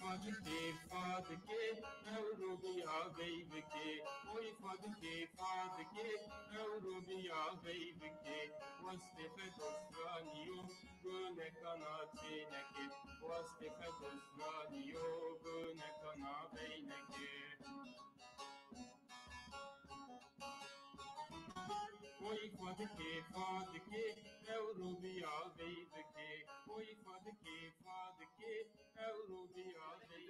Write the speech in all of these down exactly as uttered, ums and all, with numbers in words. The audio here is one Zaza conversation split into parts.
Fadikê, fadikê, ewro bîya veyvikê. Oy fadikê, fadikê, ewro bîya veyvikê. Westê Xedos ra nîyo, guneka na çênekê. Westê Xedos ra nîyo, guneka na veynekê. Oy fadikê, fadikê, ewro bîya veyvikê. Oy fadikê, fadikê, ewro bîya veyvikê.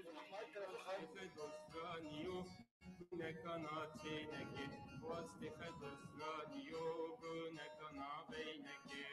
Westê Xedos ra nîyo, guneka na çênekê. Westê Xedos ra nîyo, guneka na veynekê.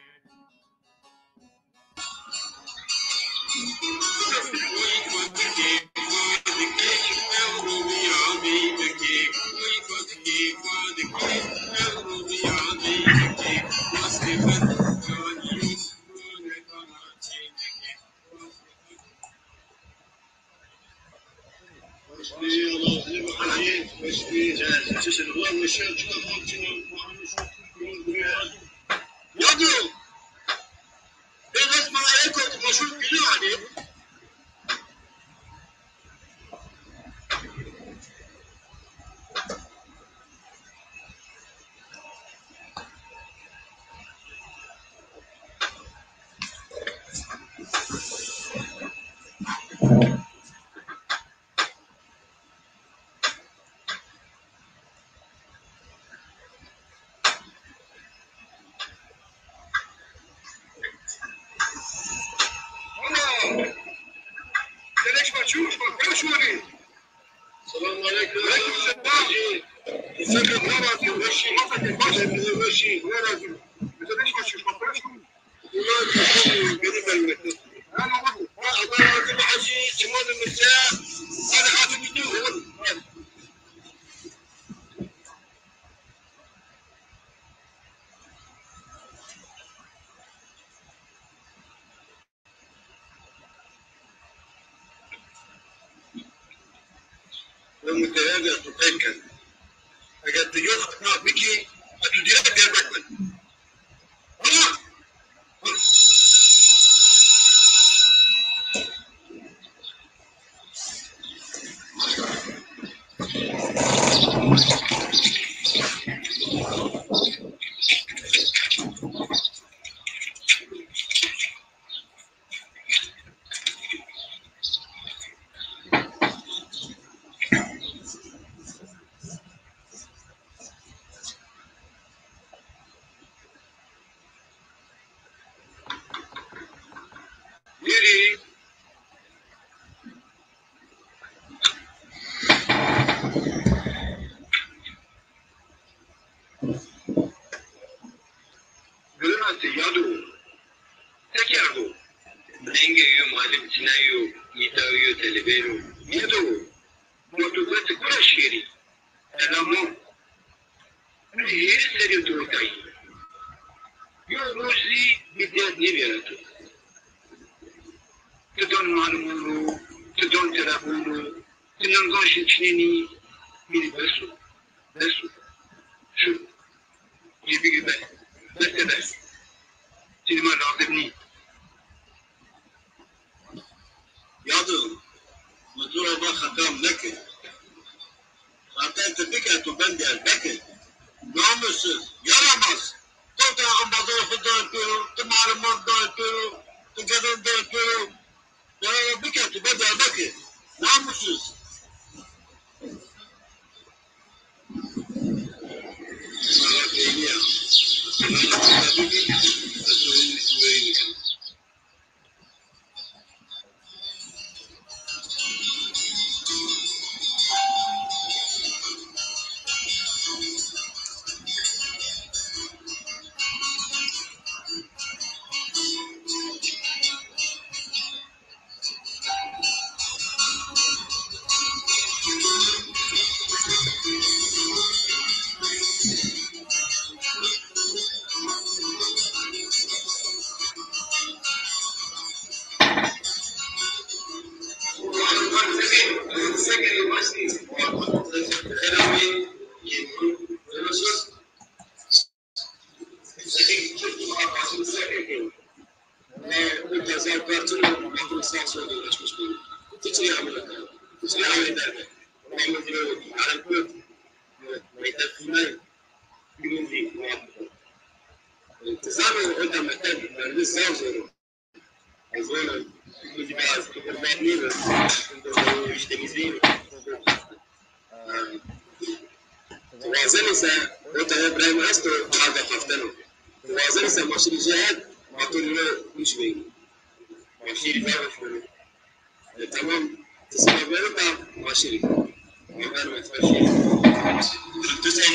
Yado! Devlet bana el koydu, boşluk gülü hani. Ana! Selamun aleyküm. Aleyküm selam. Selamun aleyküm. Hoş geldin. Hoş geldin. Hoş geldin. Selamun aleyküm. Beni belirtti. Allah razı olsun. Hacı, çıkmadı mı? Hadi, hadi gidiyoruz. Hadi. Ve müteahhit ya tu pek kend. Eger tu yok, ne yapayım ki? Tu direkt dermek ben. Nêrî? Girina ti yado. Ti kerdo? Nenge yo malim tîna yo, mîta yo telebero. Nêdo. Ma tu veti kura şêrî? Ela ma. Hêrî serê tu rotayî. Yo roj zî mi derd nêvêreto. Ti don malimon ro, ti don telebon ro, ti ningan şin çinenî, mi rê bes o, bes o. Şu, yê bigî bes, bes de bes. Ti ma lazim nî. Yado, mi tu ra va xeta meke. Xeta ti bike, tu bendî ez beke. Namussuz, yaramaz. Tu te embazarê xo dayê pêro, tu malimon dayê pêro, tu gedan dayê pêro. Ya bike, tu bendî ez beke. Namussuz. Ti çi amına? Ti çi amına? Amına, amına, amına. Ti zana o da mektep, yani, zor zor. Ez vana, tu zî biraz, tu kurban nîyo, tu işte biz nîyo. Tu wazenî se, o tane birayê mi esto, çar de xefteno. Tu wazenî se ma şirî jê het, ma to nîno nişmeyî. Ma şirî zaf hoş beno. E, tamam. Ti sima beno ta ma şirî. Ma beno, ma şirî. Tu sen.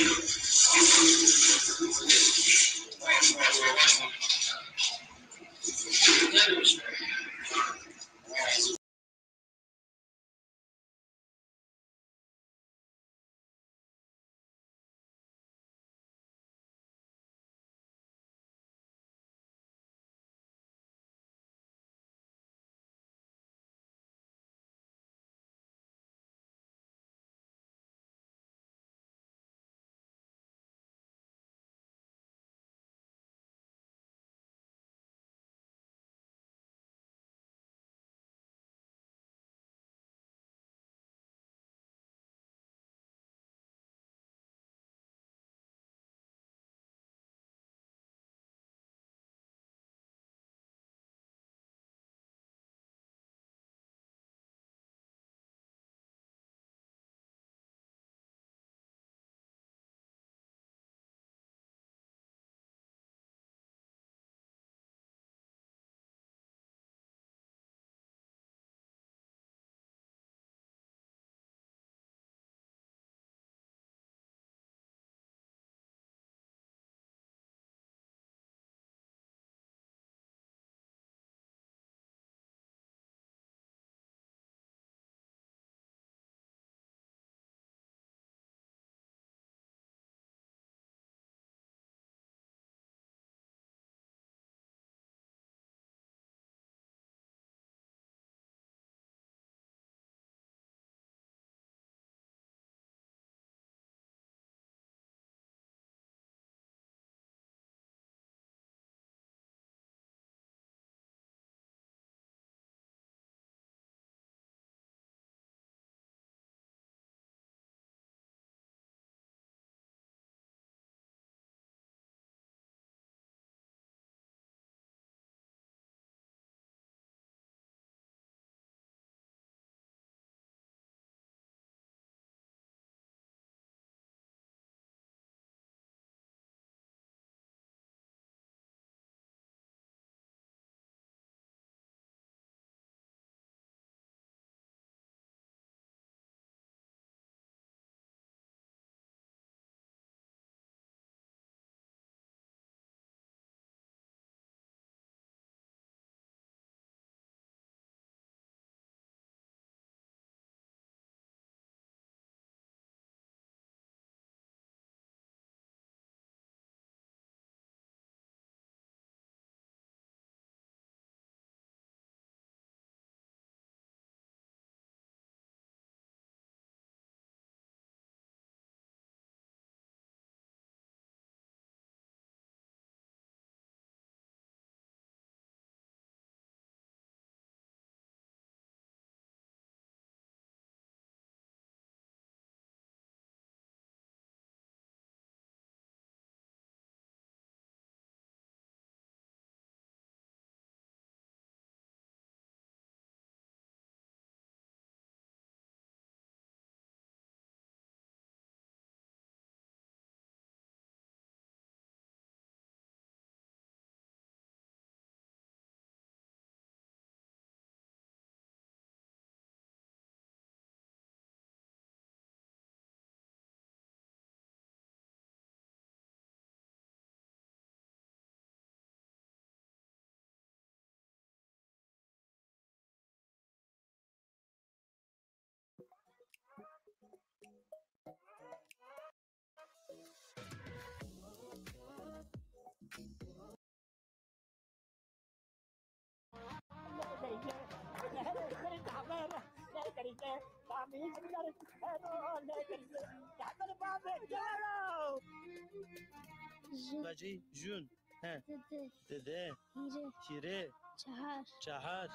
Jun. Bacî, jun. He. Didi. Didi. Hîrê. Hîrê. Çehar. Çehar.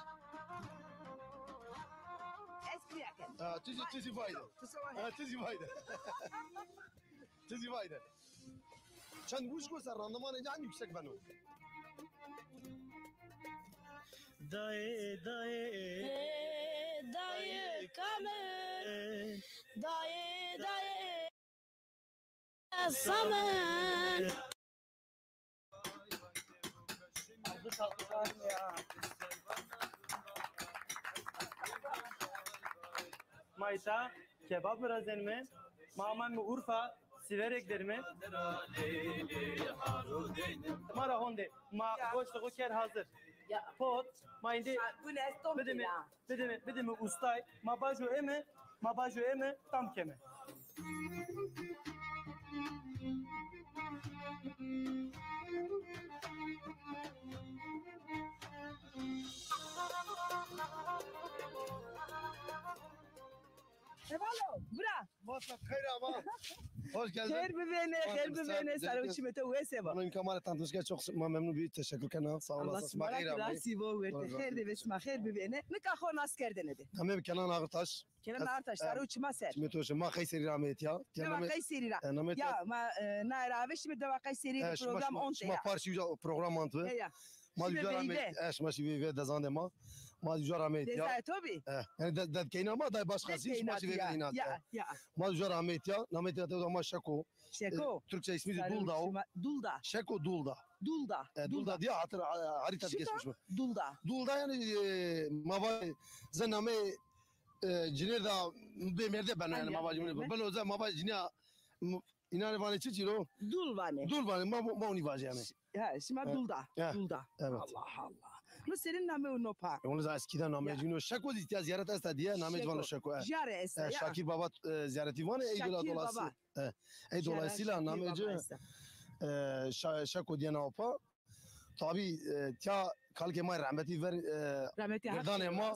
Ha, tu zî, tu zî vay de. Ha, tu zî vay de. Tu zî vay de. Çend wişk o ser randımanê can yüksek beno. Dayê, dayê. Ê, dayê, kame. Dayê, dayê. Samen. Ma îta kebab virazenime. Ma amanime Urfa, Sîverek derime. Ma ra honde, ma goştê xo kerd hazir. Ya. Pot, ma îndî bidime, bidime, bidime ustay. Ma bajo eme, ma bajo eme, tam keme. Hevalo, bira. Masa xeyr ama. Hoş geldin. Xeyr bivêne, xeyr bivêne. Sare û çimê to wes bo. Bana imkan tanıtmış çok ma memnun bir teşekkür kena. Sağ olasın. Sima xeyr ama. Rastî bo werte. Xeyr de ve sima xeyr bivêne. Nika xo nas kerdene de. Namê mi Kenan Ağırtaş. Kenan Ağırtaş, sare û çima ser. Çimê to şima Kayseri ra amê tiya. Dewa Kayseri ra. Ya, ma, e, naye ra ave şime dewa Kayseri de program onte ya. Şima parşî uca program ant bi. Ya. Ma uca ra amê, e, şima şî veyve dezandê ma. Ma uca ra amê tiya. Dezayê to bî? E, yani de, dedkeyna ma day başkası şima şî veyve inat. Ya, ya. Ma uca ra amê tiya. Namê tiya de ma Şeko. Şeko. E, Türkçe ismi de Dulda o. Dulda. Şeko Dulda. Dulda. E, Dulda diye hatır, harita geçmiş mi? Dulda. Dulda yani, e, ma va ze namê, e, cinê da bê merde beno yani ma va cinê. Beno ze ma va cinê, m-, inanê vanê çi çî ro? Dul vanê. Dul vanê, ma, ma onî vajê yani. Ha, şima Dulda. Dulda. Evet. Allah Allah. No senin namê o no pa? E, onu da eskiden namê cino. Şeko zî tiya ziyaret esta diye namê vano Şeko. Jare esta ya. Şakir Baba, e, ziyareti vanê, ey dolayısıyla. E, ey dolayısıyla namê ci, e, Şa-, Şeko diye na pa. Tabi, e, tiya kalkê ma rehmetî ver, e, girdanê ma.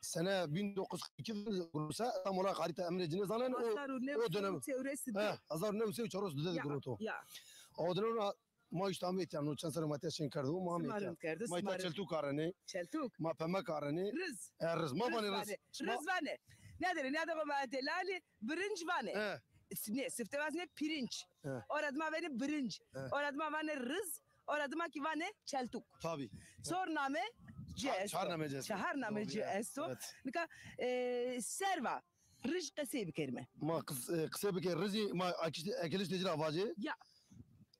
Sene bin dokuz yüz kırk iki Guruse, tam olarak harita emrê cine zanen o, o dönem. He, hezar û new sey û çarês de guroto. O dönem ma işte amê tiya, no çend serre ma tiya şên kerdo, ma amê tiya. Ma tiya çeltuk karenê. Çeltuk. Ma peme karenê. Riz. E, riz. Ma vanê riz. Riz vanê. Ne derê, ne de ma delalî. Birinc vanê. He. Nê, sifte vazne pirinç. He. Ora dima vanê birinc. He. Ora dima vanê riz. Ora dima ki vanê çeltuk. Tabi. Çor name ci esto. Çar name ci esto. Çar name ci esto. Nika, e, serva rij qesey bikerime. Ma qis-, e, qisey bikerime. Rizî ma akiliş, akiliş de ci ra vacê. Ya.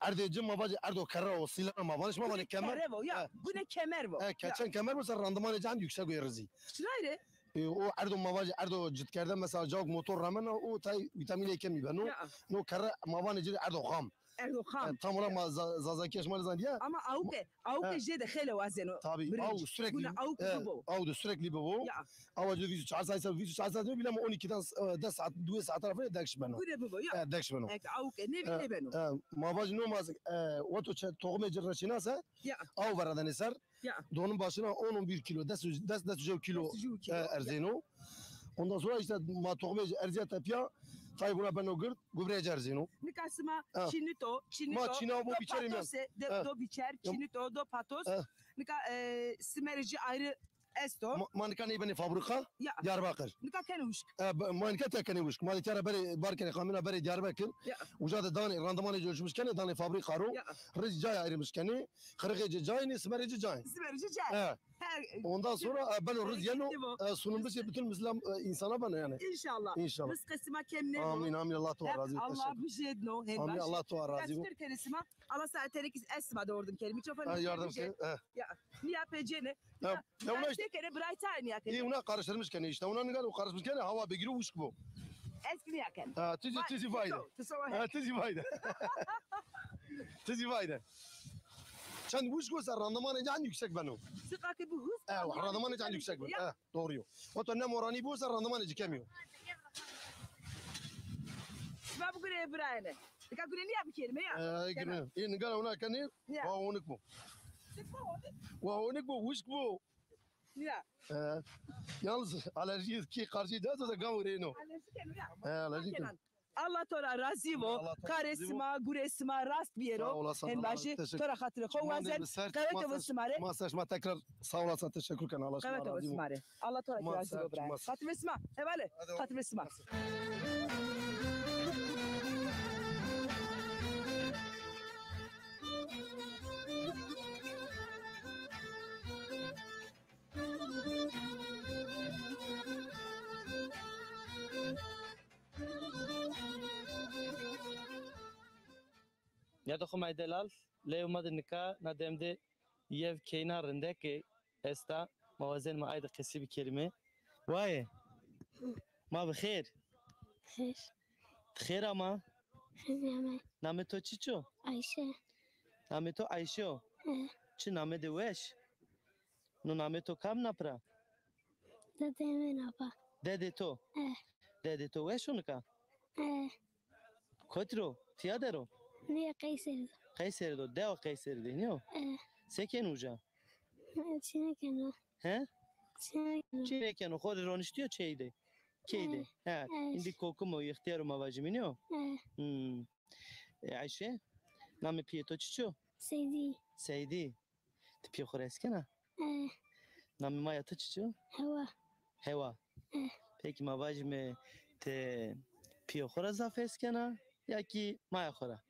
Erdê ci ma vacê erdo kerre o, sîlana ma vanê, şima vanê kemer. Kerre vo, ya. Gune kemer vo. E, keçen kemer vo ser randımanê ci en yüksek o rizî. Çinay rê? E, o erdo ma vacê erdo citkerde mesela cawk motor ramena o tay vitamînê kemî beno. No kerre ma vanê ci erdo xam. Erdo xam. E, tam olarak ma za-, Zazakî şima nizanî ya. Ama awke, awke jê de xeyle wazeno. Tabi, aw sürekli. Gune awke bibo. Aw de sürekli bibo. Ya. Awa ci vîst û çar saet, vîst û çar saet bile ama on ikiden, e, des saat, duê saat tarafı dekş beno. Gure bibo, ya. E, dekş beno. Ek, awke, ne bile beno. E, ma vacî no ma, e, weto çe-, toxumê ci reçîna se, ya, aw veradenê ser. Ya. Donun başına on on bir kilo, des, des, des kilo, des kilo, e, erzêno. Ondan sonra işte ma toxumê ci erzîya tepya, tay buna beno gird, gubreyê ci erzêno. Nika sima çinito, çinito, ma çina bo biçerî mi? Patose, de, do biçer, çinito, do patos. Nika, e, simerê ci ayrı esto. Ma, ma nika ney benê fabrika? Ya. Diyarbakır. Nika kenê wişk. E, ma nika te kenê wişk. Ma de tiyara berê bar kenê kamyona berê Diyarbakır. Ya. Uca de danê randımanê ci ölçmüş kenê, danê fabrika ro. Ya. Riz cay ayrılmış kenê. Qirixê ci cayne, simerê ci cayne. Simerê ci cayne. E. Ondan sonra, e, beno riz yeno, e, sunum bişê bütün Müslüman, e, insana beno yani. İnşallah. İnşallah. Rizqê sima kem nêbo. Amin, amin. Allah to razı olsun. Allah bijêdno. Amin, Allah to razı olsun. Teşekkür ederim sima. Allah saeterek esma de yardım kerim. Mikrofonu yardım kerim. Ya. Niya pecene. Ya, ya, ona işte, kere bırakta niya kere. İyi, ona karıştırmış kene işte. Ona ne kadar karışmış kene, hava bir giro uçk bu. Eski niya kene. Ha, tizi, tizi vayde. Ha, tizi vayde. Tizi vayde. Çend uçk olsa randımanı can yüksek beno. Sıkaki bu hız. E, randımanı can yüksek beno. Ya. E, doğru yo. O da ne morani bu olsa randımanı cikemiyor. Sima bu gure bırakene. Nika gure niya bir kelime ya. E, gure. İyi, nika ona kene. Ya. Wa onik bu. Wa onik bu, uçk bu. Ya. E, yalnız alerji ki karşı da da gam reno. Alerji keno ya. E, alerji keno. Allah to ra razî vo. Allah to ra razî vo. Karê sima, gurê sima rast bîyero. Sağ olasın. En vajî to ra xatirê xo wazen. Qewete vo sima rê. Ma ser şima tekrar sağ olasın, teşekkür ken. Allah şima razî vo. Qewete vo sima rê. Allah to ra kî razî vo bira. Xatirê sima. Hevale. Xatirê sima. Nîyada xo may delal, leyê ma de nika na dem de yew keyna rindeke esta, ma wazenîme ay de qesî bikerîme. Wayê, ma bi xêr. Xêr. Ti xêr ama? Xêr ama. Namê to çiç o? Ayşe. Namê to Ayşe o? E. Çi namê de weş. No namê to kam na pira? Dedê min apa. Dedê to? E. Dedê to weş o nika? E. Kotî ro? Tîya der o? Nîya Qeyserî do. Qeyserî do. Dewa Qeyserî de nîyo? E. Se keno uca? E, çi nêkeno. He? Çi nêkeno. Çi nêkeno. Xo rê roniştîyo çêy de. Key de. E. He. E. Îndî kokim o, îxtîyar o ma vajîme nîyo? E. Hmm. E, Ayşe, namê pîyê to çiç o? Seydî. Seydî. Ti pîyê xo ra hes kena? E. Namê maya to çiç o? Hewa. Hewa. E. Pekî ma vajîme ti pîyê xo ra zaf hes kena ya kî maya xo ra?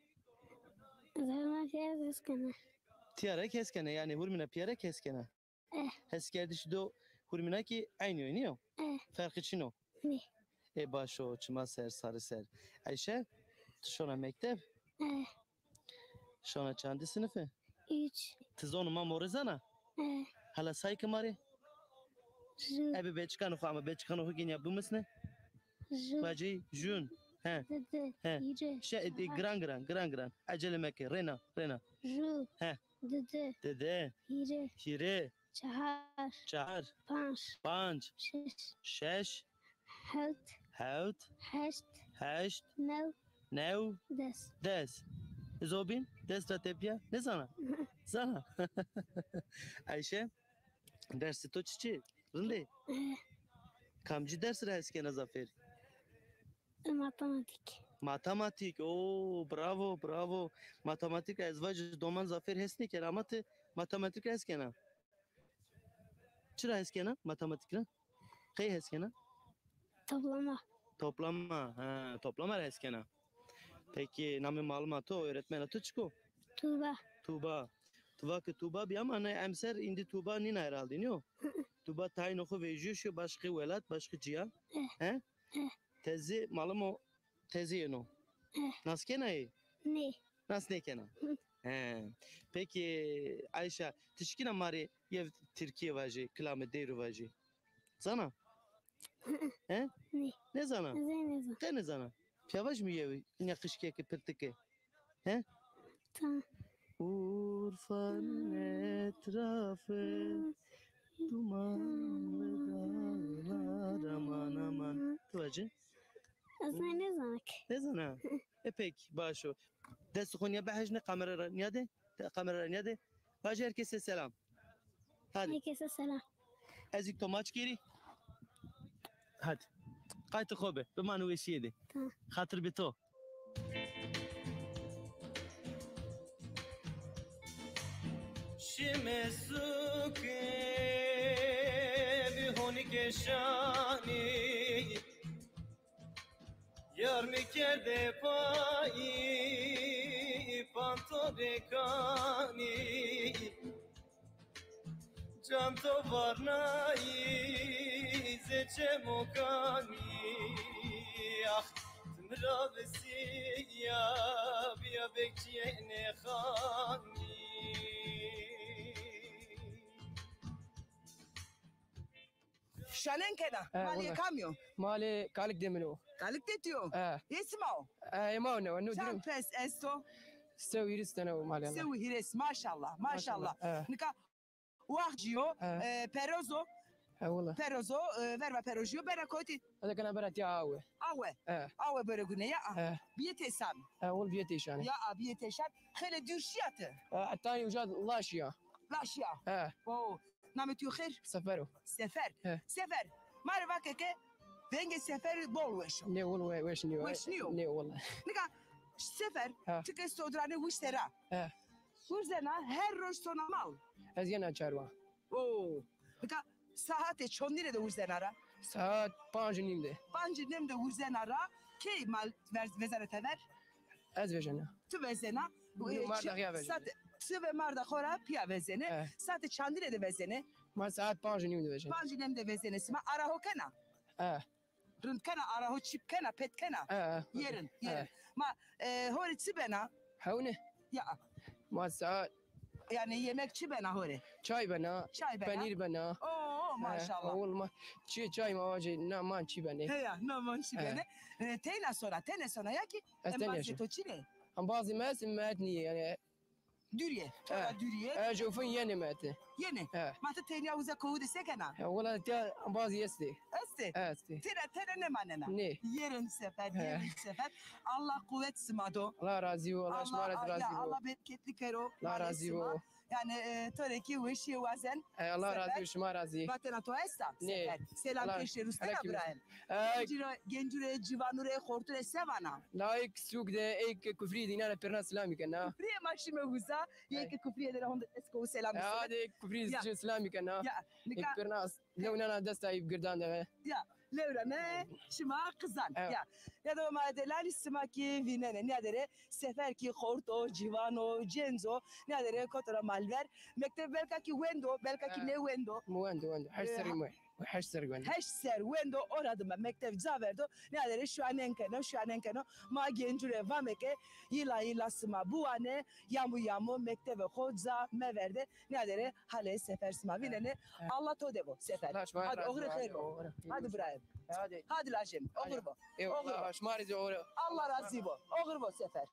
Zaf ma pîya ra hes kena. Tîya ra kî hes kena, yanî hurmîna pîya ra kî hes kena? E. Heskerdiş do hurmîna kî eynî yo, nîyo? E. Ferqî çin o. Nê. Ê baş o, çima ser, sarî ser. Ayşe, ti şona mekteb? E. Şona çandî sinifi? Üç. Ti zonê ma morî zana? E. Hala say ke ma rê. Ju. Ebe beçikanê xo ama, beçikanê xo gênîya bimisnê. Ju. Vacî, jun. He. Didi. He. Hîrê. Şey, e, çehar. Giran giran, giran giran. Ecele meke. Rêna, rêna. Ju. He. Didi. Didi. Hîrê. Hîrê. Çehar. Çehar. Panc. Panc. Şeş. Şeş. Hewt. Hewt. Heşt. Heşt. New. New. Des. Des. Zobîn, des ra tepîya. Nêzana? Zana. Ayşe, dersê to çiçî? Rindê? Eh. Kamcî ders ra hes kena zafêr? Matematîk. Matematîk. Oo, bravo, bravo. Matematîk ez vajî doman zafêr hes nêkena ama ti matematîk hes kena. Çi ra hes kena matematîk ra? Qey hes kena? Toplama. Toplama, ha, toplama ra hes kena. Peki, namê malima to, öğretmena to çik o? Tuğba. Tuğba. Ti va ke Tuğba bî ama nê emser îndî Tuğba nîna herhalde, nîyo? Tuğba tayînê xo vejîyo, şîyo başqê welat, başqê cîya. Eh. He? Eh. Ti zî malim o, teyze yeno. Eh. Nas kena ê? Nê. Nas nêkena. Hı. He. Peki Ayşe, ti şikîna ma rê yew tirkîye vajê, kilamê dêrû vajê? Zana? He? Nê. Nêzana? Zey nêzana. Qe nêzana? Pîya vajîme yew, îna qijkeke pirtike. He? Tamam. Urfa'nın etrafı dumanlı dağlar, aman aman. Ti vacî? Ez nêzana ke. Nêzana? E pek, baş o. Destê xo nîya bihejne kamera ra nîyade. Kamera ra nîyade. Vacî herkese selam. Hadi. Herkese selam. Ez kî to maç kerî. Hadi. Qaytê xo be. Bimane weşîye de. Tamam. Xatir bi to. Şime suke bi honike şanî. Yar mi kerde payî panto de kanî. Can to varnayî zê çemokanî. Ah, ti mi ra visîya bîya bekçîyê nêxanî. Şanen kena. E, malê wele. Kamî yo? Malê kalik de min o. Kalik de tu yo? E. Hê sima o? E, hê ma o ne, no durum. Çend pes esto? Sew hîris tene o malê. Sew hîris, maşallah, maşallah. Maşallah, e. Nika waxt yo, e, peroz o. E, wele. Peroz o, e, verva perojî yo, bena kotî? Ede kena bena tîya awe. Awe? E. Awe bere gune ya. E. Bîye têsan. E, wele bîye têşan. Ya, a, bîye têşan. Xeylê dûr şîya ti? E, etayê uca la şîya. La şîya? E. O. Namê tu yo xêr? Sefer o. Sefer. He. Sefer. Ma rê vake ke Vengê Sefer bol weş o. Nê, wul we-, weş nîyo. Weş nîyo? Nê, wul. Nika Sefer, ha, ti ke sodranê wişte ra. Ha. Wurzena her roj sona mal? Ez yena çarwa. Oo. Nika saate çondîne de wurzena ra? Saat panc û nîm de. Panc û nîm de wurzena ra, key mal ver-, vezena tever? Ez vejena. Tu vezena. Nîm, e, marda xo ya vejena. Saat, ti ve marda xo ra pîya vezene. He. Saate çandîne de vezene? Ma saat panc û nîm de vezena. Panc û nîm de vezene. Sima ara ho kena? He. Rind kena, ara ho çîp kena, pet kena? He. Yerin, yerin. He. Ma, e, ho rê çi bena? Hewne. Ya. Ma saat. Yanî yemek çi bena ho rê? Çay bena, çay bena, penîr bena. Oo, maşallah. He, ol ma, çi çay ma vacê, na man çi benê. He ya, na man çi benê. E, teyna sona, tene sona ya ki? Ez tene. Embazê to çin ê? Embazê mi est, mi het nîyê yanî. Dûrî yê, to ra dûrî yê. E, jofin yenê mi het. Yenê? He. Ma ti tenya uza kowu de se kena? He, wela tiya embazî estê. Estê? Estê. Tira tene nêmanena. Nê. Yerin Sefer, yerin Sefer. Allah quwet sima do. Allah razî bo, Allah şima ra zî razî bo. Allah bereketli kero. Allah razî bo. Yanî, e, to rê kî weşîye wazen. E, Allah razî bo, şima razî. Vatena to esta? Nê. Selam peşê rustena birayê. Gencî rê, gencû rê, ciwanû rê, xortû rê se vana? Layik sûk de, ey ke kufrî de, înan ra pirna silamî kena. Kufrîye ma şîme uza, ey ke kufrîye de ra honde esko selam. Hadi kufrî de silamî kena. Ya, nika. Ey pirna. Lew nana desta ey girdan de ve. Ya, lew ra ne şima qizan. Evet. Ya. Ya do ma delalî sima kî vînenê. Nîyaderê Sefer kî xort o, ciwan o, cênz o. Nîyaderê koto ra mal ver. Mekteb belka kî wendo, belka kî nêwendo. Mi wendo, wendo. Heşt serrî mi. Heşt serrî wendo. Heşt serr wendo, ora dima mekteb ca verdo. Nîyaderê şuanen keno, şuanen keno. Ma gencû rê vame ke yila yila sima biwane, yamo yamo mektebê xo ca meverde. Nîyaderê halê Sefer sima vînenê. He. Allah to de bo Sefer. Hadi oxirê xeyr bo. Hadi birayê. Hadi. Hadi lajê mi. Oxir bo. Eyvallah. Oxir bo. Şima rê zî oxir. Allah razî bo. Oxir bo Sefer.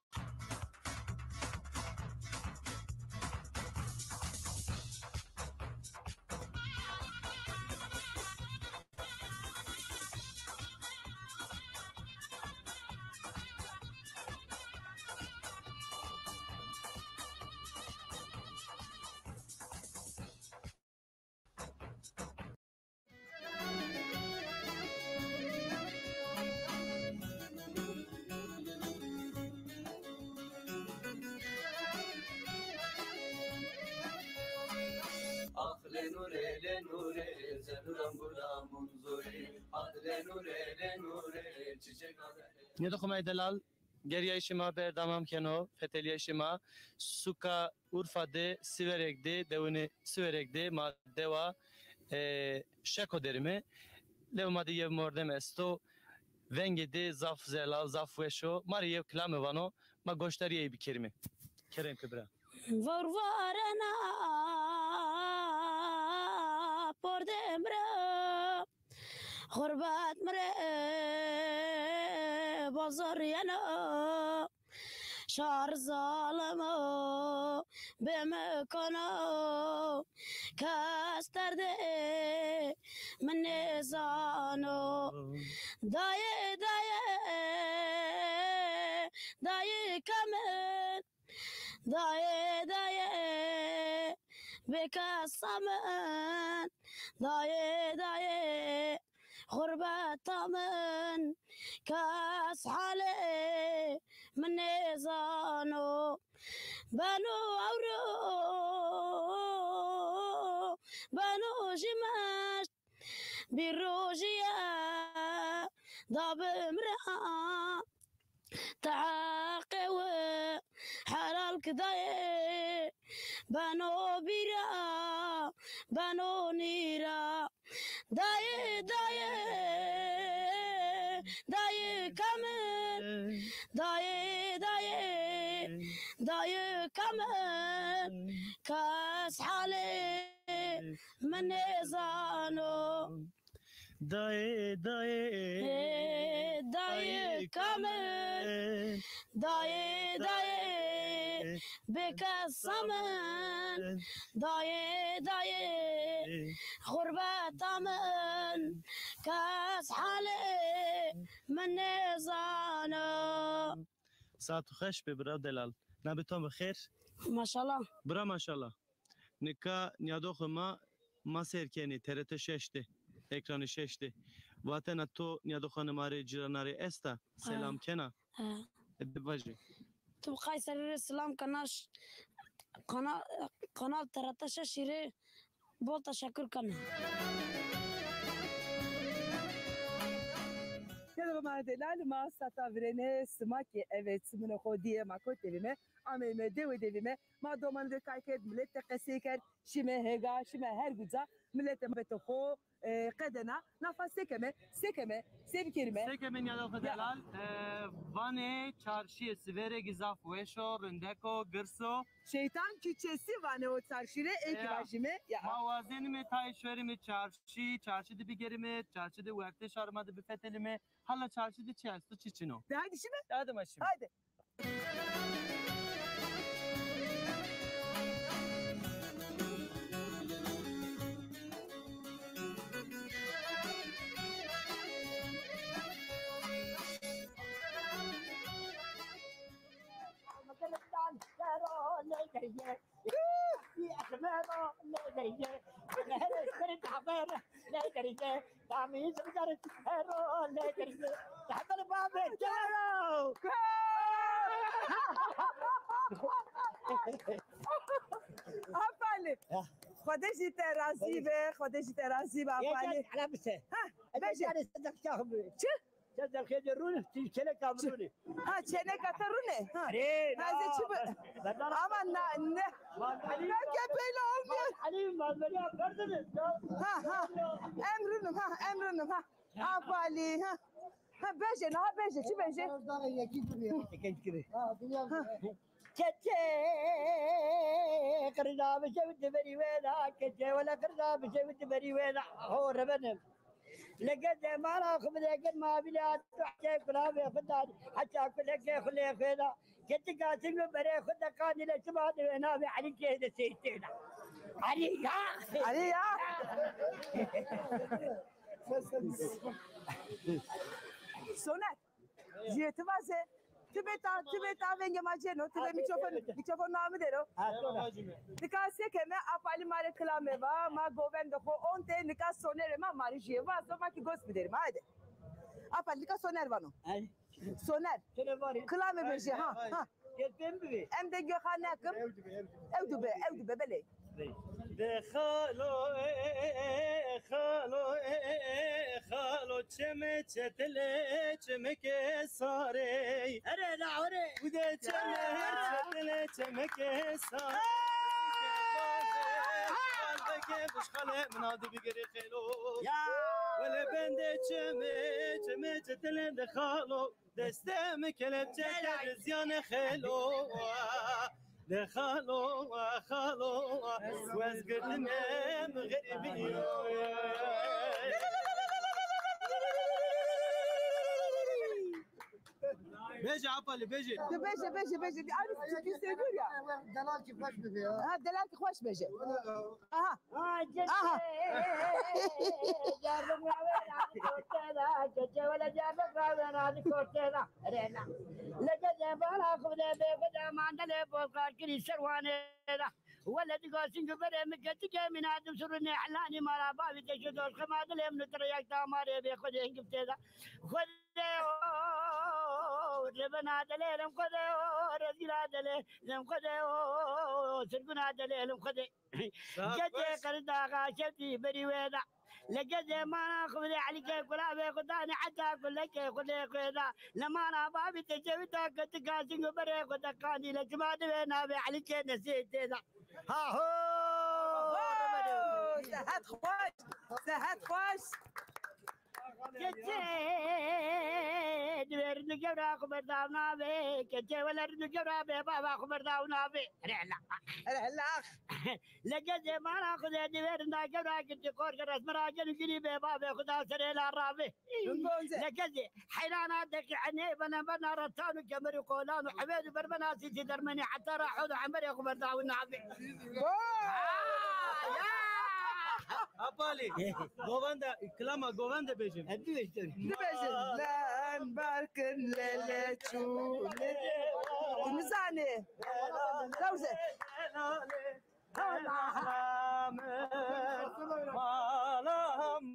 Nîyadoxê ma yê delal, gerîyayîşê ma berdewam keno, fetelîyayîşê ma suka Urfa de, Sîwerek de, dewunê Sîwerek de ma dewa, e, Şeko derîme. Lew ma de yew mordem esto, vengê de zaf zelal, zaf weş o. Ma rê yew kilame vano, ma goşdarî ey bikerîme. Kerem ke bira. Vewr varena pordê mi ra, xurbet mi rê bazar yeno. Şar zalim o, bê mi kono, kes derdê mi nêzano. Dayê, dayê, dayê ke min, dayê, dayê, bêkesa min, dayê, dayê, xurbeta min, kes halê mi nêzano. Beno ewro, beno jî meşt, bî rojîye da bi mi ra. Ti heqê wi helal ki dayê, beno bîra, beno nîra. Dayê, dayê, dayê ke min, dayê, dayê, dayê ke min, kes halê mi nêzano. Dayê, dayê, ê, dayê ke min, dayê, dayê, bêkesa min, dayê, dayê, xurbeta min, kes halê mi nêzano. Saet xweş be bira delal. Nabê to bi xêr. Maşallah. Bira maşallah. Nika nîyadoxê ma, ma seyr kenê T R T şeş de, ekranê şeş de. Vatena to nîyadoxanê ma rê, cîrana rê esta? Selam kena? Ha. E, de vajê. Tu Kayserî rê selam kena, ş-, kana-, kanal T R T Şeş rê bol teşekkür kena. Merhaba ma delal, ma sata virêne sima ki, evet, siminê xo dîye, ma kotî de vîme, ameyme, dewe de vîme, ma domanê de kay kerd, milet de qesey kerd, şîme hêga, şîme her guca, milet de beto xo, e, qedena. Nafa se keme, se keme, se bikerîme? Se keme nîyadoxê delal, e, vanê çarşîyê Sivêrêgî zaf weş o, rindek o, girs o. Şeytan Küçesi vanê o çarşî rê, ê kî vajîme. Ya. Ma wazenîme tayê şuerîme çarşî, çarşî de bigerîme, çarşî de wertê şarê ma de bifetelîme. Hala çarşî de çi esto, çi çin o? De haydi şîme. De haydi ma şîme. Haydi. Apalî. Xwedê jî te razî be, Xwedê jî te razî be Apalî. Ha, bejî. Çi? Sen derxê de rûn, ti çêneka mi rûnê. Ha, çêneka te rûnê? Ha. Erê, ha, na, zê çi bi-, ben, ben, ama na, ne, ne kepeyla olmuyor. Ali, malzeme verdiniz ya. Ha, ha. En rûnum, ha, en rûnum, ha. Apalî, ha. Ha, bejê, na, ha, bejê, çi bejê? Ha. Keçê qirda bi şew di berî wêda, keçê wele qirda bi şew di berî wêda. Ho rebenim. Leke zemana xu bide gir ma bîle tu heta kulabê xu da, heta kulekê xu lê xu da. Keti kasî mi berê xu de qanî le çima de wê navê Elî kê de seytê da. Elî ya. Elî ya. Soner. Jüye ti vaze. Ti bê ta, ti bê ta vengê ma cêno, ti bê mîkrofon, mîkrofon nami dero. Nika se keme, Apalî ma rê kilame va, ma govende xo onte, nika sonerê ma ma rê jüye vazo, ma kî gos biderîme, haydi. Apalî nika soner vano. Soner. Kilame bejê, ha, ha. Em de göxa nekim. Ew dube, ew dube, belê. De xalo, e, e, e, e, xalo, e, e, e, e, xalo, çeme çetile, çemeke sarey. Erê la, erê. Ude çeme çetile, çemeke sarey. Bike bişxale, mina di bigirê xelo. Ya. Wele bende çeme, çeme çetile de xalo. Destê mi kelepçe kerde zîyane xelo. De xalo, xalo, wez girdime mi xerîbî. Bejê Apalî, bejê. De bejê, bejê, bejê. Abi çünkü seviyor ya. Delal ki xweş bejê ya. Ha, delal ki xweş bejê. Aha. Aha. Leke zembara xu de bê xu de mandele bozkar kirî serwanê da. Wele di gasîn ki berê mi ke ti ke mîna di surunê helanî ma ra bavî te şi dost xema dilê min û ti rê yek damarê bê xu de hingifte da. Xu de o, ribina delêlim xu de o, rezîla delêlim xu de o, sirguna delêlim xu de. Gecê qirdaxa şewtî berî wê da. Leke zemana xu bide Elîke kulabê xu danê heta kulekê xu lê xu da. Lemana babî te şewita ke ti kasîn û berê xu de qandîle çima di wê navê Elîke nesê tê da. Ha ho! Ho! Sehet xweş! Sehet xweş! Keçê diwêrin di gewra xu berdaw navê, keçê welerin di gewra bê bava xu berdaw navê. Rehla. Rehla. Leke zemana xu de diwêrin da gewra gitti korke resme ra genu giri bê bavê xu da serê la ravê. Leke zê heyrana deqî enê bene bena retan û kemerî qolan û hewêd û berbena sîsî dermenî heta ra hod û hemerê xu berdaw navê. Apalî, govende, kilama govende bejim. Dibêjin. Len berkin lele çû. Tu nizanî. Lawze. Malam, malam,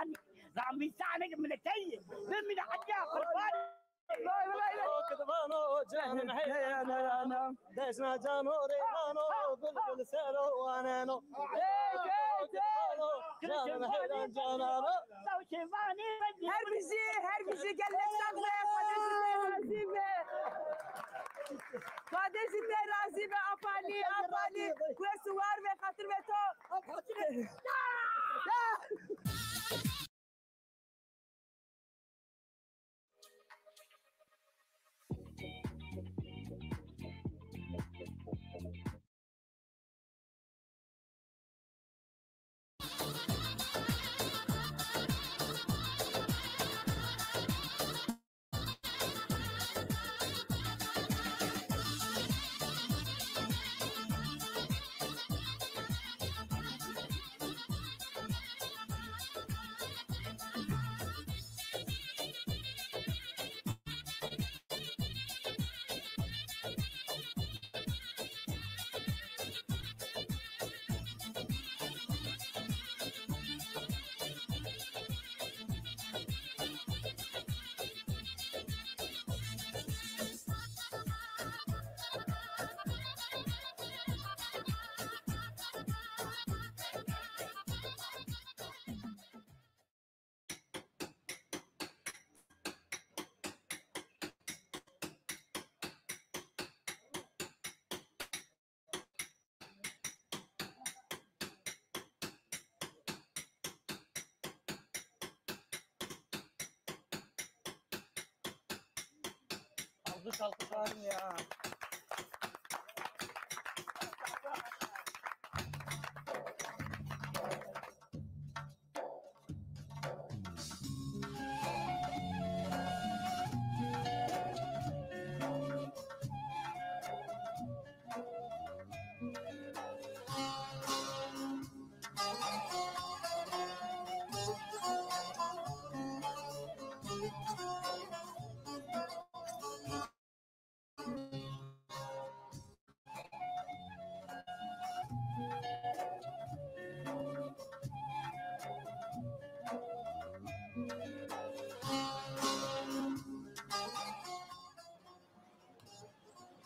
Ramîsanê ke mileteyî. Bimîne hecîya qurban. Vay, vay, vay. Kidvano canım heyran. Dejna cano reyhano, bülbül sero waneno. Hey, hey, hey. Canım heyran canano. Her bijî, her bijî gelmek sağlığı. Xwedê ji te razî be. Xwedê ji te razî be, Apalî, Apalî. Wes û war be, xatir be to. Alkış, alkış var mı ya?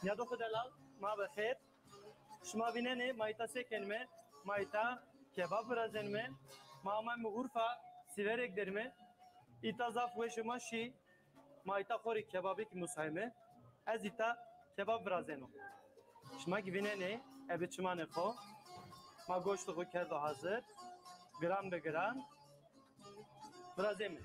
Nîyadoxê delal, ma be xêr. Şima vînenê ma îta se kenîme? Ma îta kebab virazenîme. Ma amayme Urfa, Sîverek derîme. Îta zaf weş o, ma şî. Ma îta xo rê kebabêk musayme. Ez îta kebab virazeno. Şima kî vînenê, ebe çimanê xo. Ma goştê xo kerdo hazir. Giran be giran. Virazême.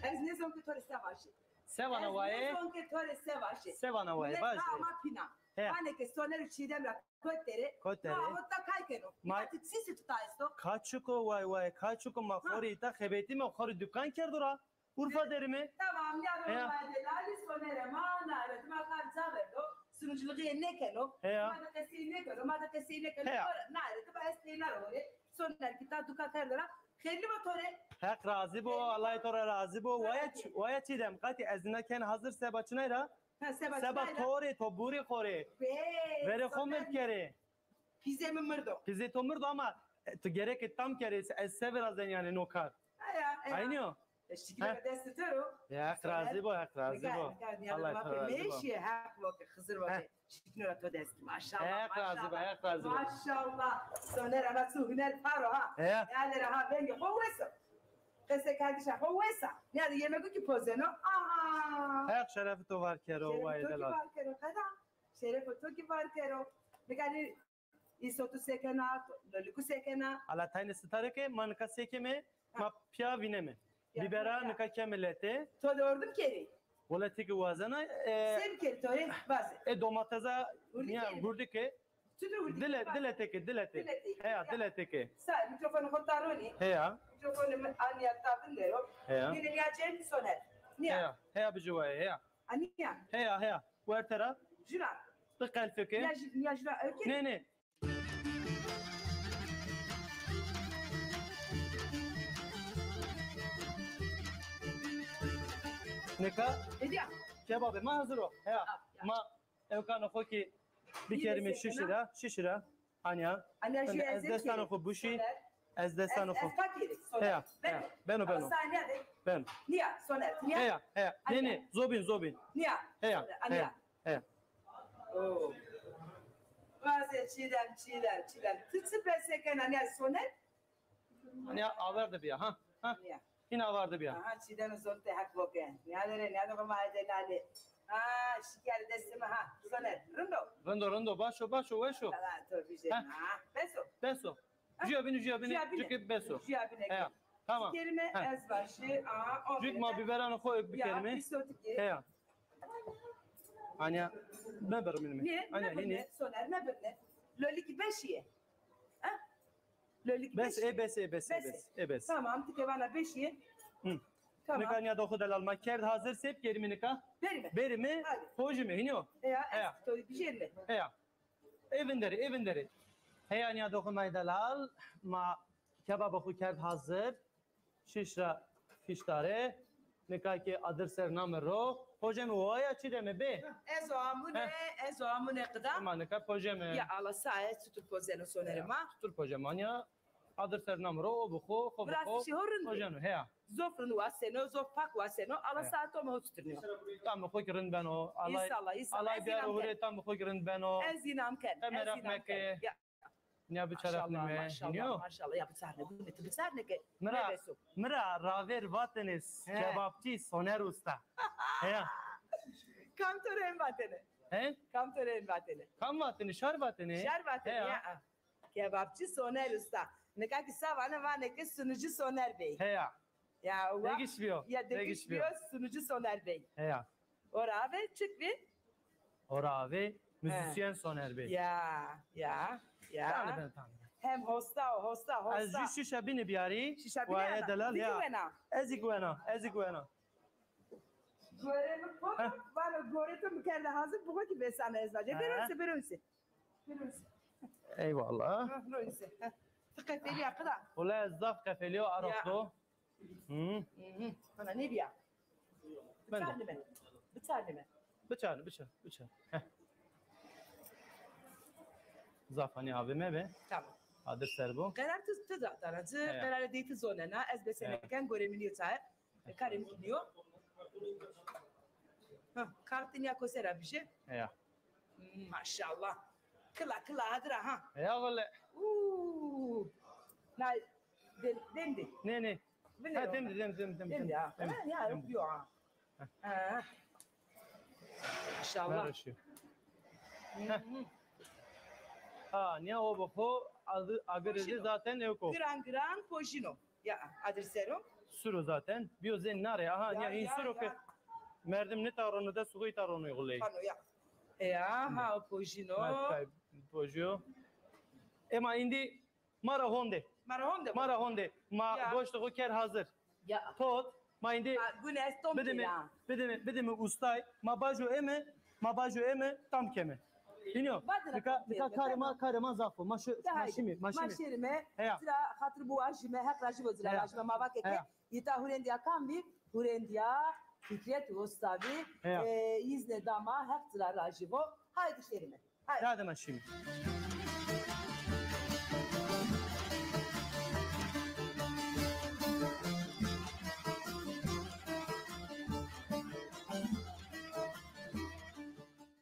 Ez nêzon ke to rê se vajî. Se vana waye? Ez nêzon ke to rê se vajî. Se vana waye? Vaj. Ama pîna. He. Vanê ke Soner û Çiğdem ra kot der ê. Kot der ê. Ma hota kay keno. Ma ti çîsî tuta esto? Kaçiko, way way, kaçiko, ma xo rê îta xebetîme, xo rê dukan kerdo ra. Urfa derîme. Tamam, ya. Heya. Delalî Sonerê ma, nare dima kar ca verdo. Sunuculuğu nêkeno. Heya. Ma de qesey nêkeno, ma de qesey nêkeno. Heya. Nare dima ez teyna ra hore. Soner kî ta duka kerdo ra. Xeyrli bo to rê. Heq razî bo, Allah to ra razî bo. Waya Ç-, waya Çiğdem, qatî ez îna ken hazir seba çinay ra? Ha, seba çinay ra. Seba to rê, to burî xo rê. Verê xo mird kerê. Pîzê mi mirdo. Pîzê to mirdo ama, e, tu gereke tam kerê, ez se virazen yanî no kar. Aya, aya. Aynî yo. E, şikîle be dest to ro. Ya, Heq razî bo, Heq razî bo. Allah to razî bo. Meşî Heq bo ke Xizir bo ke. Şikîno ra to dest. Maşallah, Heq razî bo, maşallah. Heq razî bo. Maşallah. Soner ana tu huner paro ha. He. Nîyade ra ha vengê xo wes o. Qesê kerdişa xo wes a. Nîyade yemego kî pozeno. Aha. Heq şerefê to var kero, way delal. Şerefê to kî var kero, qeda. Şerefê to kî var kero. Nika nî îsotu se kena, loliku se kena. Ala tayne sitare ke ma nika se keme, ma pîya vîneme. Bîbera nika keme lete. To de ordim kerî? Wele ti ki wazena, e, se bikerî to rê, vaze. E, domatesa, nîya, gurdike. Dile, dile teke, dile teke. Heya, dile teke. Sa, mîkrofonê xo ta ronî. Heya. Mîkrofonê mi a nîya ta vindero. Heya. Nîne nîya cem Soner. Nîya. Heya, heya bi ciwaye, heya. A nîya. Heya, heya. Werte ra. Juna. Ti qelfike. Niyaj, niyaj ra öke. Nê, nê. Nika? Hediya. Kebabê ma hazir o. Heya. Ya, ya. Ma ewkanê xo ki bikerîme şişî ra, şişî ra. Anya. Anya jü ez destanê xo buşî. Ez destanê xo. Ez fakirî. Heya, heya. Beno, beno. Saniye de. Beno. Niya, Soner, niya. Heya, heya. Nê, nê, zobîn, zobîn. Niya. Heya, heya. Heya. Oo. Vaze Çiğdem, Çiğdem, Çiğdem. Ti çi pese kena niya Soner? Niya aver de biya, ha? Ha? Niya. Hîn aver de biya. Aha, Çiğdem zor te hak boke. Niya dere, niya dere ma ede nade. Ha, şiker destime ha. Soner, rindo. Rindo, rindo, başo, başo, weşo. Tamam, to bijê ha. Beso. Beso. Jüya bînî, jüya bînî, jüya bînî. Jüya bînî. Heya, tamam. Kerime ez başî. Aha. Cük ma biberanê xo ök bikerîme. Ya, pîsotike. Heya. Anya, mebirmînîme. Niye? Anya, mebirne, Soner, mebirne. Lolikî beşîye. Ha? Lolikî beşîye. Bes, e, bes, e, bes, e, bes. E, bes. Tamam, ti ke vana beşîye. Hı. Tamam. Nika nya doxo delal ma kerd hazir, se bikerîme nika? Berîme. Berîme, hojîme, hînî yo? Heya, ez to bijerîme. Heya. Ê vinderê, ê vinderê. Heya nîyadoxê ma yê delal, ma kebabê xo kerd hazir. Şîş ra fîştare. Nika ke adir ser name ro. Hoceme, waya çi deme bê? Ez o amune, ez o amune qida. Ma nika pojeme. Ya ala sae, çitur pozeno Sonerê ma? Çitur pojeme, anya. Adir ser name ro, o bi xo, xo bi xo. Rastî ho rind. Hoceno, heya. Zof rind waseno, zof pak waseno, ala sae tome ho çitirnîyo. Tamê xo ki rind beno. Alay, inşallah, inşallah. Alay biyaro hurê, tamê xo ki rind beno. Ez înan ken, ez înan ken. Ya. Nîya biçarefnîme. Maşallah, maşallah, maşallah. Ya biçarne, gune ti biçarne ke. Mi ra, mi ra ravêr vatêne kebapçî Soner Usta. Heya. Kam to rê en vatêne? He? Kam to rê en vatêne? Kam vatêne? Şar vatêne. Şar vatêne ya. Kebapçî Soner Usta. Nika kî sa vane, vanê ke sunucî Soner Bey. Heya. Ya, wa-, degiş biyo. Ya, degiş biyo, sunucî Soner Bey. Heya. Ora avê çik bî? Ora avê muzîsyen Soner Bey. Ya, ya, ya. Tanî ben, tanî ben. Hem hosta o, hosta, hosta. Ez jü şîşa bînî biyarî. Şîşa bînî. Waya delal ya. Zî wena. Ez zî wena, ez zî wena. Gorê mi pot, vano gorê to mi kerde hazir, bi xo kî vêsame ez vajî. Bêro se, bêro se. Eyvallah. Ha, royse. Ha. Ti qefelîya qida. Wele ez zaf qefelîyo, arox do. Hı. Hı hı. Ana nêbîya? Biçarnîme. Biçarnîme. Biçarne, biçar, biçar. Heh. Zaf hanî avê mebe. Tamam. Adir ser bo. Qerar ti, ti da, dana. Ti qerarê dey ti zonena. Ez besenê ken, gorê mi nîyo tae. E, karê mi kî nîyo. Ha, kartî nîya kose ra bijê. Heya. Hmm, maşallah. Kila, kila, hadir a ha. Heya wele. Uuu. Na, dem, dem de. Nê, nê. Ha, dem de, dem, dem, dem, dem de, ha. Ha, ya, yok, yok, ha. Ha. Maşallah. Her şey. Hı hı. Ha, nîya o bi xo, adı, agirê zî zaten ewk o. Giran giran pojîno. Ya, adir ser o. Sur o zaten. Bîyo zên nare. Aha, ya, nîya hîn sur o ke merdim nêtarono, dest xo yî tarono xuley. Tano ya. E, aha, o pojîno. Pojîyo. Ema îndî ma ra honde. Ma ra honde. Ma ra honde. Ma goştê xo kerd hazir. Ya. Tot. Ma îndî bidîme, bidîme, bidîme ustay. Ma bajo eme, ma bajo eme, tam keme. Hînî yo. Nika, nika karê ma, karê ma zaf o. Ma şi-, ma şîme, ma şîme. Ma şêrîme. Heya. Ci ra xatir biwajîme, Heq rajî bo, ci ra vajîme. Ma vake ke îta hurêndîya kam bî? Hurêndîya Fikret Usta bî. Heya. E, îzne da ma, Heq ci ra rajî bo. Haydî şêrîme. Haydi. Hadi ma şîme.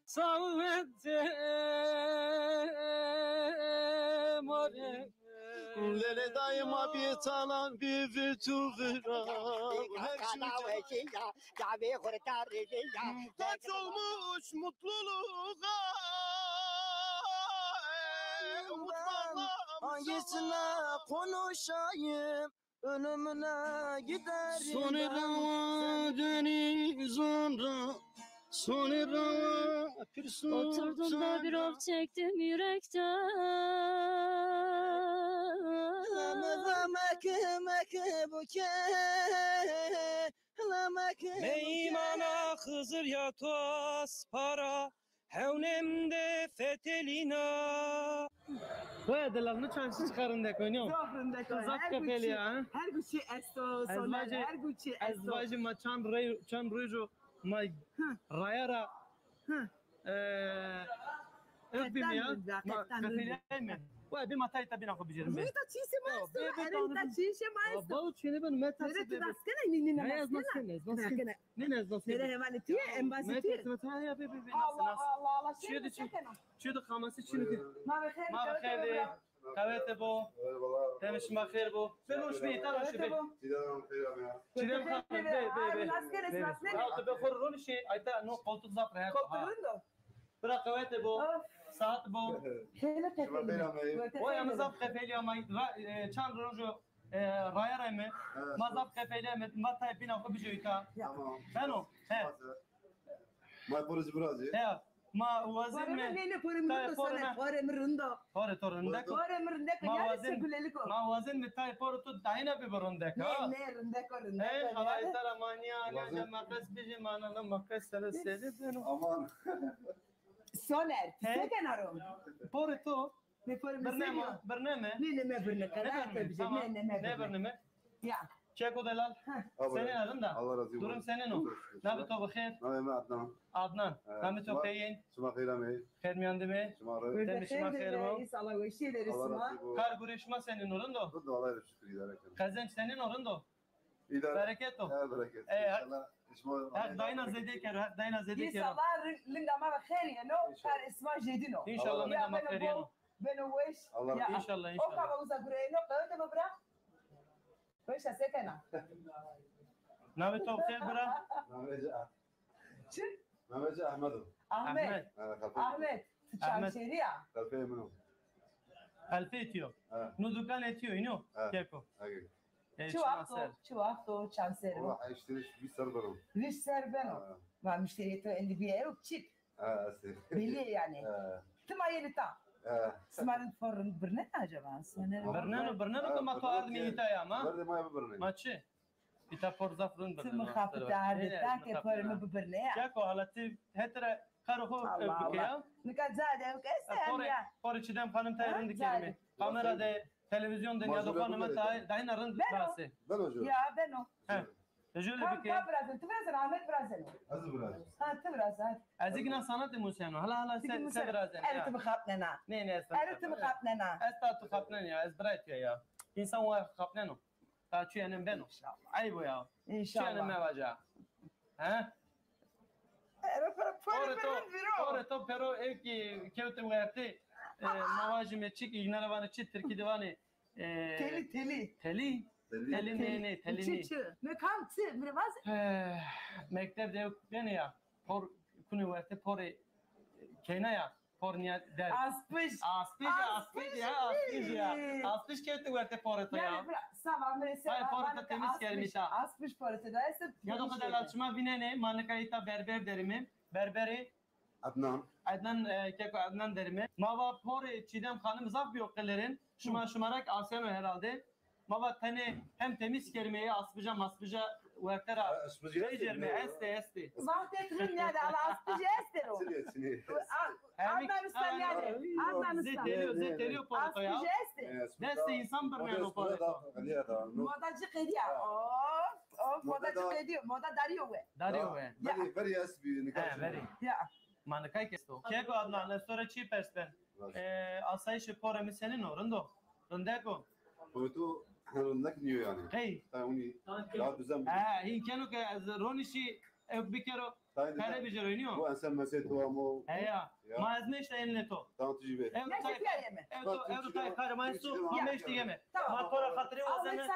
Samet more. Lele dayıma bir talan bir virtü vira. Her şey. Kaç olmuş mutluluğa. Hangisine konuşayım? Ölümüne giderim. Sonra döneyim sonra. Sonra pir sultan. Oturdum da bir of çektim yürekten. Leme leme keme kebuke. Leme keme. Meymana Xizir ya toz para. Hewnê mi de fetelîna. Waya delal, mi çand çî çiqa rindek o, nîyo? Zaf rindek o. Zaf qefelî ya, ha? Her guçî esto, Soner, her guçî esto. Ez vajî ma çand rey, çand roj o ma raya ra, e, ew bîme ya. Ma qefelîyayme. Waya bê ma tayê ta bîna xo bijêrîme. Bê ta çîşê ma esto, erê ta çîşê ma esto. Bawo çênê beno, me tersê bê. Ti nas kenê, nî, nî nas kenê. Ez nas kenê, ez nas kenê. Nê, nê, ez nas kenê. Nêrê hevalê tu yê, embazê tu yê. Metersime, ha, ya, bê, bê, bê, nas, nas. Allah, Allah, Allah. Çi de, çi de, qamasî çi de. Ma ve xêr, ma ve xêr de. Qewete bo. Demê şima xêr bo. Bê roş bê, îta roş bê. Çîdem xanım, bê, bê, bê. Nas kenê, nas kenê. Ya, tu bê xo ronişê, ayta no koltuk zaf rehet. Koltuk rind o. Bira qewete bo. Saet bo. Xêr, xêr. Oya mi zaf qefelîya ma, e, çand roj o. E, raya ra me, ma zaf qefelîyayme, ma tayê bîna xo bijê îta. Tamam. Beno? He. Ma porê ci virazê. He. Ma wazên me. Nê, nê, porê mi rind o, porê mi rind o. Porê to rindek o. Porê mi rindek o, ya teşekkürlelik o. Ma wazên me tayê porê to dayîna bibo rindek, ha? Nê, nê, rindek o, rindek o. He, hala îta ra ma nîya, nîya, nîya, ma qes bijê, ma na, na, ma qes sere, sere beno. Aman. Soner, ti se kena ro? Porê to. Birneme, birneme. Nê, nê, me birne. Qerar te bijê. Nê, nê, me birne. Nê birneme. Ya. Keko delal. Senên a, rind a? Allah razı olsun. Durum senên o? Nabi to bi xêr? Namê mi Adnan. Adnan. Namê to peyên? Şima xêr amey. Xêr mîyan de me. Şima rê. Demê şima xêr bo. İnşallah weşîye de sima. Kar gurê şima senên o, rind o? Rind o, Allah'a şükür, idare keno. Qezenc senên o, rind o? Îdare. Bereket o. He, bereket. E, inşallah. Heq dayîna zêde kero, Heq dayîna zêde kero. Înşallah linga ma ve xêr yeno, kar sima jêdîn o. Înşallah linga ma xêr yeno. Beno weş. Allah razı olsun. Înşallah, înşallah. O kava uza gureyeno, qewete bo bira. Weş a, se kena? Namê to xêr bira? Namê ci Çi? Namê ci Ahmed o. Ahmet. Ahmet. Ti çamşêrî ya? Xelfeyê min o. Xelfeyê ti yo. No dukanê ti yo, îno? Keko. Çi waxt o, çi waxt o çamşêr o? Wela eştiriş vîst ser beno. Vîst ser beno. Ma muşterîyê to endî bîye ew çik. Ha, estê. Belî yê yanî. Ti ma yenî ta. Sima rind, for rind birnenê acaba? Birneno, birneno ke ma to ardimî îta ya ma. Berdê ma ya bibirnê. Ma çi? Îta por zaf rind birneno. Ti mi xapite ardê ta ke porê mi bibirnê ya. Keko, hala ti hetira karo xo ew bike ya. Nika ca de ew ke estê ya. Porê Çîdem Xanim tayê rind kerîme. Kamera de, televîzyon de nîyadoxanê ma dayîna rind base. Beno. Ya, beno. He. Jûlî bike. Kam, kam virazeno? Ti virazeno, Ahmet virazeno. Ez virazeno. Ha, ti virazeno. Ez îgna sanatê museno. Hala, hala se, se virazeno. Erê ti bixapnena. Nê, nê, ez. Erê ti bixapnena. Ez ta tu xapnenî ya, ez birayê tu ya. Însan wa xapneno. Ta çuyenen beno. Înşallah. Eyb o ya. Înşallah. Çuyenen mevaca. He? Porê to, porê to pêro ewkî kewtî wertê. E, ma vajîme çik, îgna ra vanê çi, tirkî de vanê. E, telî, telî. Telî? Telî nê, nê, telî nê. Çi, çi? Mi kam çi? Mi rê vaze. E, mekteb de ewk benê ya. Por kunê wertê porê keyna ya. Por nîya der. Aspij. Aspij, aspij ya, aspij ya. Aspij kewtî wertê porê to ya. Yanî bira, sava mi rê se. Hay, porê to temîz kermî ta. Aspij porê to da estê. Ya do xo delal, şima vînenê, ma nika îta berber derîme. Berberê Adnan. Adnan, e, keko Adnan derîme. Ma va porê Çîdem Xanim zaf bîyo qilirin. Şima, şima ra kî aseno herhalde. Ma va tenê hem temîz kerîme, aspija maspija werte ra vecêrîme. Estê, estê. Wextêk rind nîyade, ala aspijî estê ro. Çinê, çinê. Adnan Usta nîyade. Adnan Usta. Zê telîyo, zê telîyo porê to ya. Aspijî estê. Destê însan birneno porê to. Moda ci qedîya. Of, of, moda ci qedîyo. Moda darîyo we. Darîyo we. Verî, verî estbî, nika. He, verî. Ya. Ma nika kî esto. Keko Adnan, ez to ra çî pers ben? E, asayîşê porê mi senîn o? Rind o? Rindek o? Porê to rindek nîyo yanî. Qey? Ha, unî. Ya düzen. Ha, hîn keno ke ez ronişî ew bikero. Pere bijero, nîyo? Bu ense mesê to amo. He ya. Ma ez nêşta enê to. Tamam, tu jî bê. Ew tay, ew to, ew tay karê ma esto, ma meştî yeme. Ma to ra xatirê wazeme.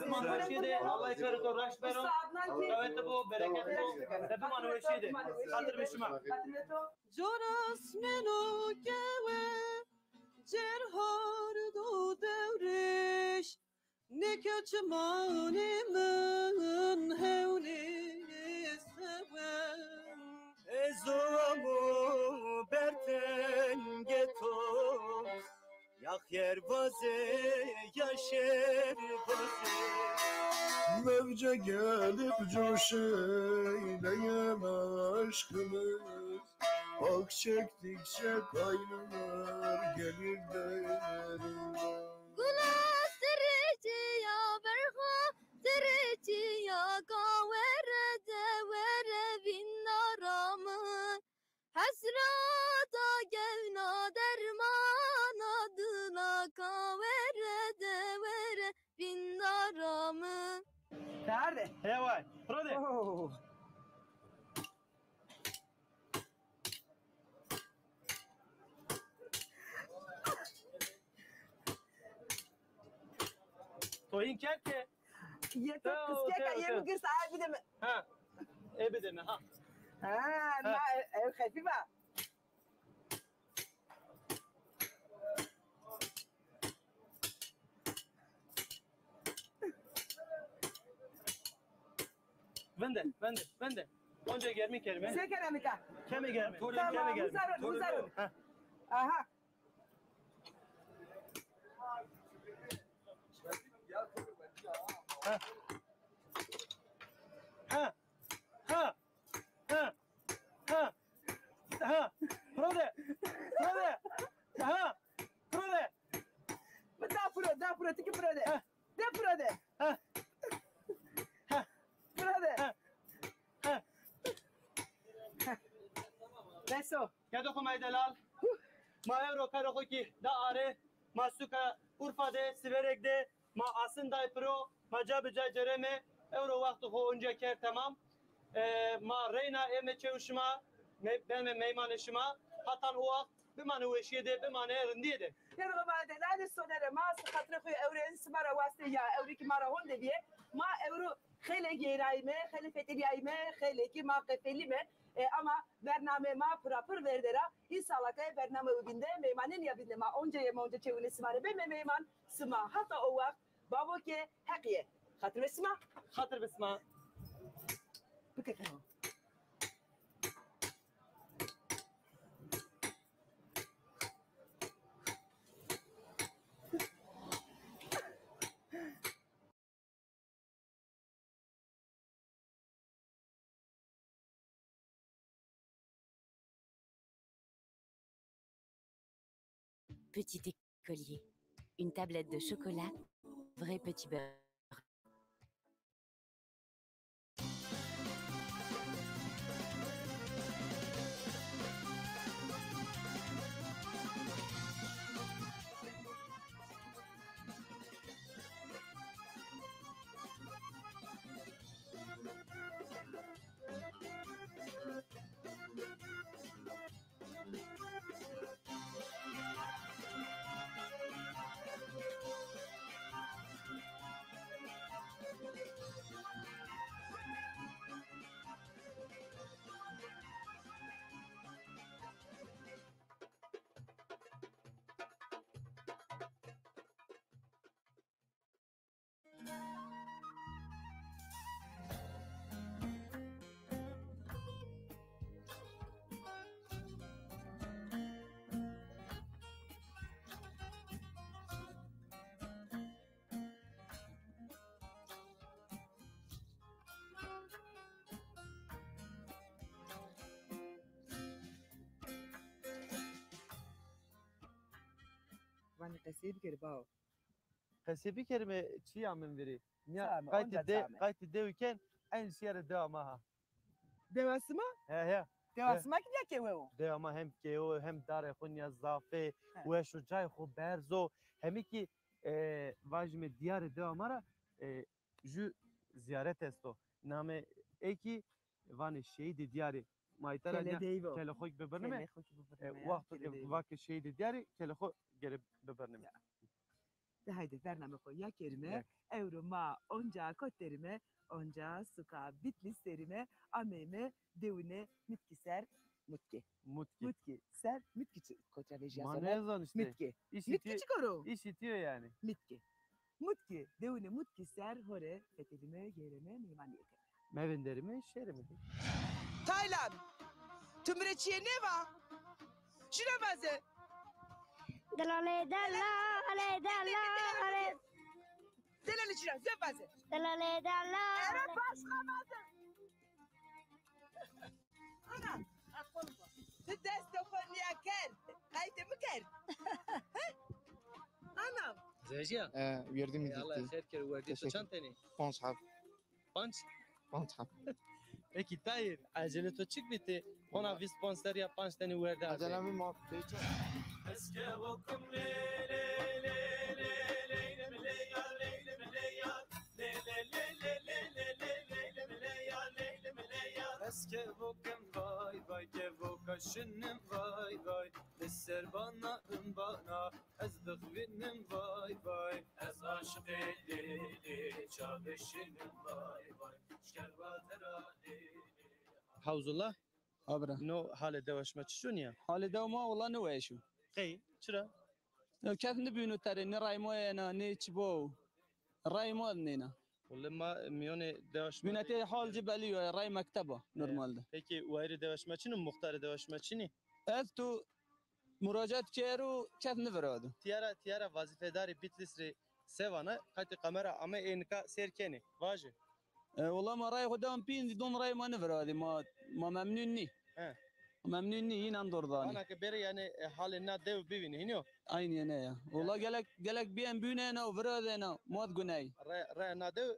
Biman weşîye de, Allah karê to raşt bero. Qewete bo, bereket bo. Biman weşîye de. Xatirê şima. Coras meno kewe, cerhar do dewriş, neke çimanê min hewnê sewe. Ez amo bertengê to, yax yer vazê, ya şer vazê. Mevce gelip coşeyleyem aşkımız. Ak çektikçe kaynar gelir derime. Gula sirri çiya berxa, sirri çiya kawere de were vînda ra mi. Hesreta gewna dermana dila kawere de were vînda ra mi. Nerede? He vay. Pro de. Oo. To hîn kerd ke. Yeter, teo, kıskeka teo, yenu teo. Girs, ay bir de mi? Ha. E bir de mi? Ha. Ha, ha. Na ev, ev xefîf a. Vinde, vinde, vinde. Onca germi kerime. Se keremika. Keme germi. Tamam, keme germi. Uzarın, uzarın. Ha. Aha. Ha. Ha. Ha. Ha. Ha. Ha. Pro de. Pro de. Ha. Pro de. Da pro, da pro, tiki pro de. Ha. De pro de. Ha. Ha. Pro de. Ha. Ha. Beso. Kedo xo may delal. Ma ewro karo xo kî da are. Ma suka Urfa de, Siverek de, ma asin day piro, ma ca bi ca cereme, ewro wexto xo onca kerd temam. E, ma reyna eme çew şima, me-, beme meymanê şima. Hatan o wext bimane weşîye de, bimane rindîye de. Yeno ma delal Sonerê, ma xatirê xo ewro en sima ra waste ya, ewro kî ma ra honde bîye. Ma ewro xeylê geyrayîme, xeylê fetelîyayîme, xeylê kî ma qefelîme. E, ama bernameyê ma pira pir verde ra. Înşallah ke bername û vinde, meymanênîya vinde ma onca yeme, onca çewine sima rê beme meyman. Sima hata o wext bavo ke heqîye. Xatir be sima. Xatir be sima. Bikete ho. Petit écolier. Une tablette de chocolat, vrai petit beurre. Vanê qesey bikerê bao. Qesê bikerime çî amin virî. Nîya qaytê de, qaytê dewi ken, eynî şîyerê dewa ma ha. Dewa sima? He, he. Dewa sima kî nîya kewe o. Dewa ma hem kewe o, hem darê xo nîya zaf ê, weş o, cayê xo berz o. Hemî kî, e, vajîme dîyarê dewa ma ra, e, jû zîyaret esto. Name ê kî vanê Şehîdê Dîyarî. Ma îta ra nîya kelê xo kî bibirnime. E, wexto ke vake Şehîdê Dîyarî, kelê xo gere bibirnime. De hayde, bername xo ya kerime. Ewro ma onca kot derime, onca suka Bitlîs derime, ameyme dewine Mitkî ser, Mutkî. Mutkî. Mutkî ser, Mitkî çi-, kot ra vejîya Soner? Ma nêzan îşte. Mitkî. Mitkî çikar o? Îşitîyo yanî. Mitkî. Mutkî, dewine Mutkî ser, ho rê fetelîme, geyreme, meymanîye ke. Mevinderîme, şêrîme. Taylan, tu mi rê çîyê nêva? Şîna vaze. Delalê, delalê, delalê. Delalê şîna, zê vaze. Delalê, delalê. Ere başka vaze. Ana, aklım var. Ti dest xo nîya kerd. Qaytê mi kerd. Anam. Zewejîya? E, werdî mi dîtî. Allah xeyr kero. Werdî to çand tenî? Panc heb. Panc? Panc heb. Peki Tahir, ecele to çik bî ti? Hona vîst panc serrî ya panc tenî werde. Ecele mi ma. Ez kevokim vay vay, kevoka şinim vay vay. Li ser bana, in bana, ez bixwînim vay vay. Ez aşiqê Lêlê çavê şinim vay vay. Şkerva tera Lêlê. Hawzullah. Abra. No halê dewa şima çi şonî ya? Halê dewa ma wela ne weş o. Qey? Çira? Ya kes nibîno terê, ne ray ma yena, ne çi bo. Ray ma nêna. Wele ma mîyonê dewa şima. Binetê hal ci belî yo, ray mekteba normalde. Peki wayirê dewa şima çin o, muxtarê dewa şima çin î? Ez tu muracat kero, kes nivirado. Tîya ra, tîya ra vazîfedarê Bitlîs rê se vana, qatê kamera ame ê nika sêr kenê. Vaje. E, wela ma ray xo dewan pîn zî don ray ma niviradî. Ma, ma memnun nî. He. Memnun nî, înan dor danî. Ana ke bêrê yanî, e, halê na dew bivînî, hînî yo? Aynî yene ya. Wela gelek, gelek bîyen bînena û viradena, ma di guney. Re, re na dew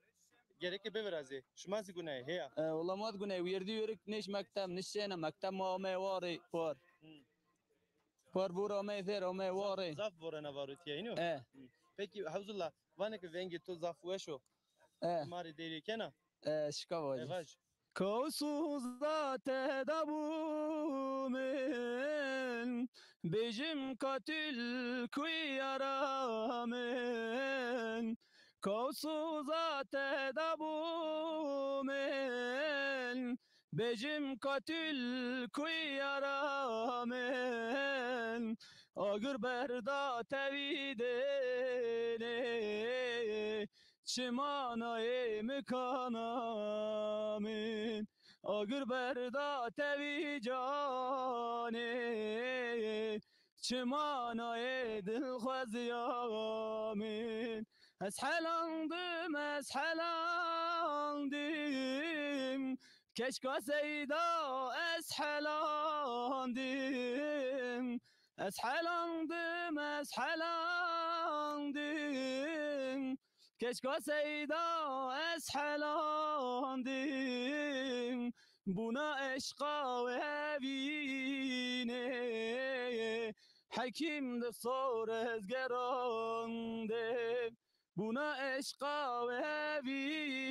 gereke bivirazê. Şima zî guney, heya. E, wela ma di guney, werdî yorik nêş mekteb, nişena mekteb ma amey warê par. Hı. Par bor amey ser, amey warê. Zaf, zaf vorena varo tîya, hînî yo? E. Hı. Peki, Hewzullah, vanê ke vengê to zaf weş o. E. Ma rê deyrê kena? E, şika vajî. E, vaj. Kawsuza te dabû min, bêjim katil kuy yara min. Kawsuza te dabû min, bêjim katil kuy yara min. Agir berda tevî dênê, çimanayê mi kana min. Agir berda tevî canê, çimanayê dilxweziya min. Ez helandim, ez helandim, keşka seyda ez helandim. Ez helandim, ez helandim, keşka seyda ez helandim. Buna eşqa wevînê, hekîm di sor ez gerandim. Buna eşqa wevînê,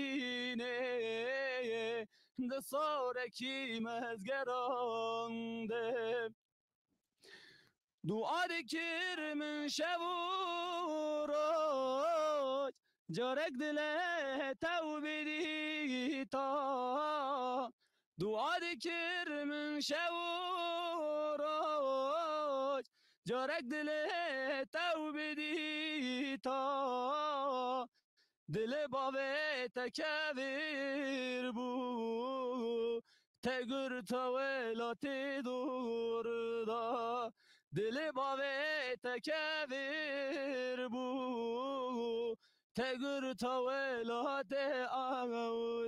di sor hekîm ez gerandim. Dua dikir min şev û roj, carek dile tew bidîta. Dua dikir min şev û roj, carek dile tew bidîta. Dilê bavê te kevir bû, te girta welatê dor da. Dilê bavê te kevir bû, te girta welatê aw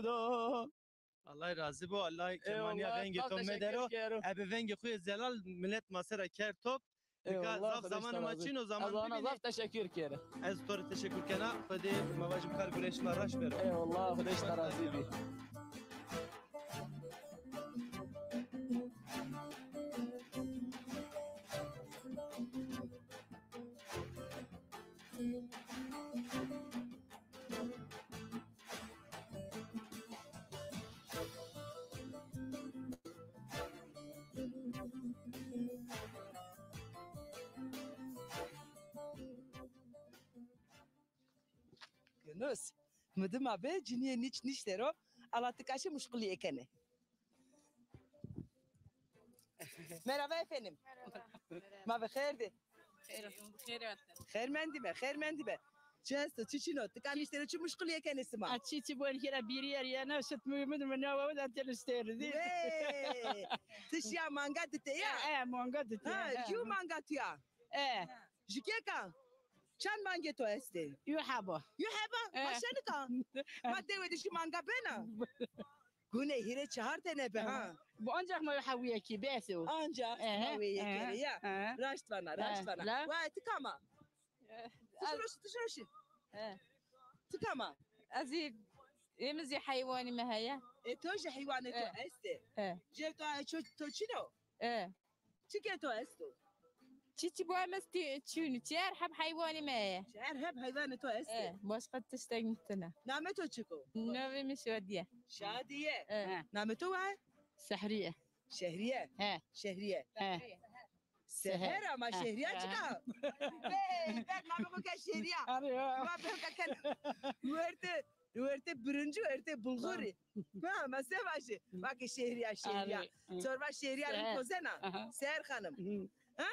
da. Allah razî bo, Allah kemaniya vengê to medero. Ebe vengê xo yê zelal milet ma sera ker top. Nika zaf zamanê ma çin o, zaman bibînê. Zaf teşekkür kere. Ez to rê teşekkür kena. Xwedê ma vajim kar gureyê şima raşt bero. Eyvallah, Xwedê ji te razî bî. Yunus, mi dima bi cinîyê nîç nîştero, ala ti kaşî muşqulî êkenê. Merhaba efendim. Merhaba. Ma bi xêr dî. Xêr olsun, xêr olsun. Xêr mendî be, xêr mendî be. Çi esto, çi çin o? Ti ka nîştero çi muşqulîye kenê sima? A çi çi bo, hîra bîrî yer yena, şit mi mi mi ne wa da tel steri dî. Hey! Ti şiya manga dite ya? E, e, manga dite. Ha, ju manga tu ya? E. Ju keka? Çend mangê to estê? Yu heba. Yu heba? E. Ma şenika. Ma dewe de ju manga bena. Gune hîrê çehar tene be ha. Bu ancak ma hewîye kî bes o. Ancak ma wê yekere ya. Raşt vana, raşt vana. Wa ti kam a? Ti roşî, ti roşî. Ti kam a? Ez zî, êmî zî heywanî mi heye. E to jî heywanê to estê. Jê to, e, ço-, to çin o? E. Çikê to esto? Çi çi bu em estî çûnî. Çiyer heb heywanî me ye. Çiyer heb heywanê to estê. E, başka tiştek nitine. Namê to çik o? Navê mi Şadiye. Şadiye. E. Namê to wa? Sehriye. Şehriye. He. Şehriye. He. Seher ama Şehriya çika. Bey, bek namê xo ke Şehriya. Arê ya. Ma bek ke werte, werte birinci, werte bulguri. Ha, ma se vaje. Vake Şehriya, Şehriya. Arê. Çorba Şehriya rind pozena. Seher Hanım. Ha?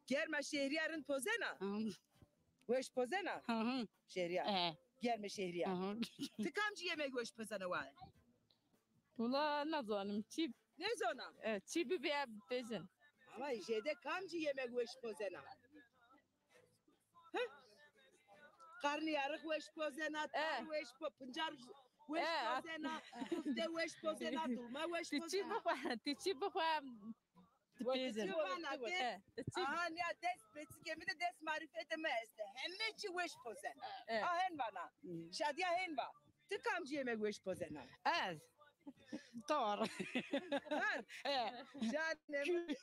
Germa Şehriya rind pozena. Weş pozena. Şehriya. Germe Şehriya. Ti kamcî yemek weş pozena wa? Wula nazanim çi. Nezona? E, çi bibê bêjin. Ama jêde kamcî yemek weş pozena? Heh? Qarnîyarix weş pozena, tar weş po-, pincar weş pozena, kufte weş pozena, dulma weş pozena. Ti çi bixwe, ti çi bixwe, ti pêzin. Ti vana de, aha, nîya dest, beçikê mi de dest marifetê mi este. Heme çi weş pozena. A hen vana. Şadiya hen va. Ti kamcî yemek weş pozena? Ez. Tar. Tar? He. Canê mi,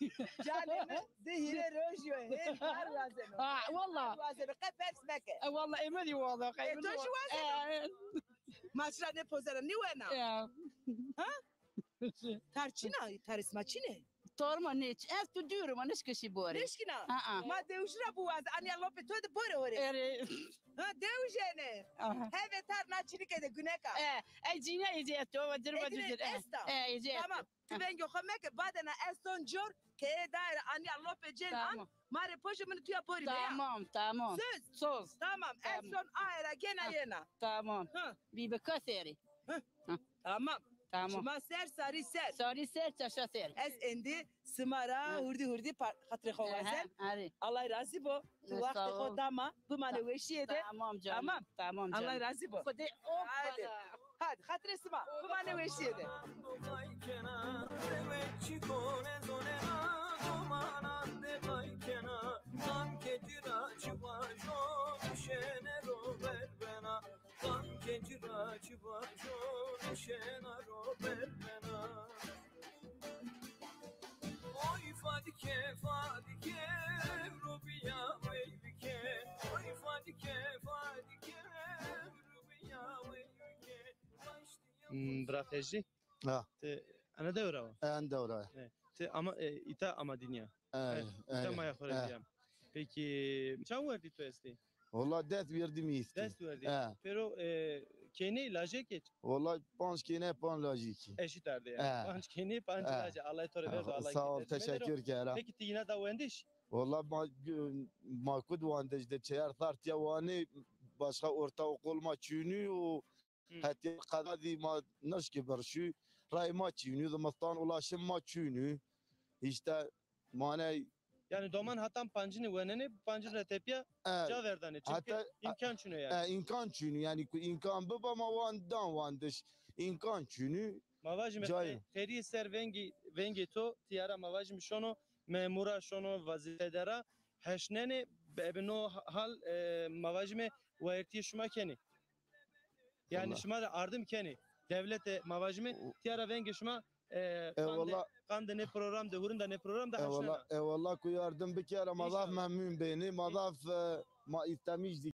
canê mi, di hîrê roj yo, hên tar wazeno. Ha, walla. Tar wazeno, qe pers meke. E, walla, ême dî wazeno. E, to jî wazeno? E, e. Ma çira nêpozena, nîwena? Ya. Ha? Tar çin a, tarê sima çin ê? Tar ma nêç-, ez tu dûr ma nişkişî borê. Nişkina? Ha, ha. Ma dewij ra biwaze, anîya lopê to de borê orê. Erê. Ha, dewij êne. Aha. Heve tar na çinike de guneka. E, ey cîna êcê eto, va dir va cicir. Esta. E, êcê eto. Tamam. Ti vengê xo meke, badena ez son cor, keye daire anîya lopê cên an, ma rê pojê min tuya borî be ya. Tamam, tamam. Söz. Söz. Tamam, ez son aye ra gena yena. Tamam. Ha. Bî bi ka serî. Ha. Tamam. Tamam. Şima ser, sarî ser. Sarî ser, çaşa ser. Ez êndî sima ra hurdî hurdî pa-, xatirê xo wazen. Aha, arê. Allah razî bo. Tu wextê xo da ma, bimane weşîye de. Tamam canım. Tamam. Tamam canım. Allah razî bo. Xwedê o. Hadi. Hadi, xatirê sima. Bimane weşîye de. Hmm, bira Fecrî? Ha. Ti ene dewra wa? En dewra. E, ti ama, e, îta ama dinya. E, e, îta maya xo ra dîya. Peki, çaw werdî tu estî? Walla des werdî mi îstî. Des werdî. E. Pêro, e, kêney lajekê? Walla panc kêne, panc lajekî. Eşît ardê ya. E. Panc kêney, panc lajê. Allah to rê verdo, Allah. Sağ ol, teşekkür kera. Peki ti yina da wendiş? Walla ma, ma kud wendiş de çeyar sar tiya wanê, başka ortaokul ma çûnî û Hetî qeda zî ma nişkî birşî, rayê ma çînû, zimistan ulaşim ma çînû. Îşte maney. Yanî doman hatan pancînî wenenê, pancîn ra tepîya ca verdanê. Çimkî îmkan çîno yanî. E, îmkan çînû yanî, ku îmkan biba ma wan dan wandiş. Îmkan çînû. Ma vajîme xeyrî ser vengî, vengê to tîya ra ma vajîme şono, memura şono, vazîfedara heşnenê, ebe no hal, e, ma vajîme wayirtîyê şima kenê. Yanî şima de ardim kenê. Dewlete ma vajîme, tîya ra vengê şima, e, qandê, qandê nê program de, hurunda nê program de heşnena. Eyvallah, eyvallah ku yardim bikera, ma zaf memnun benê, ma zaf, e, ma îstemîş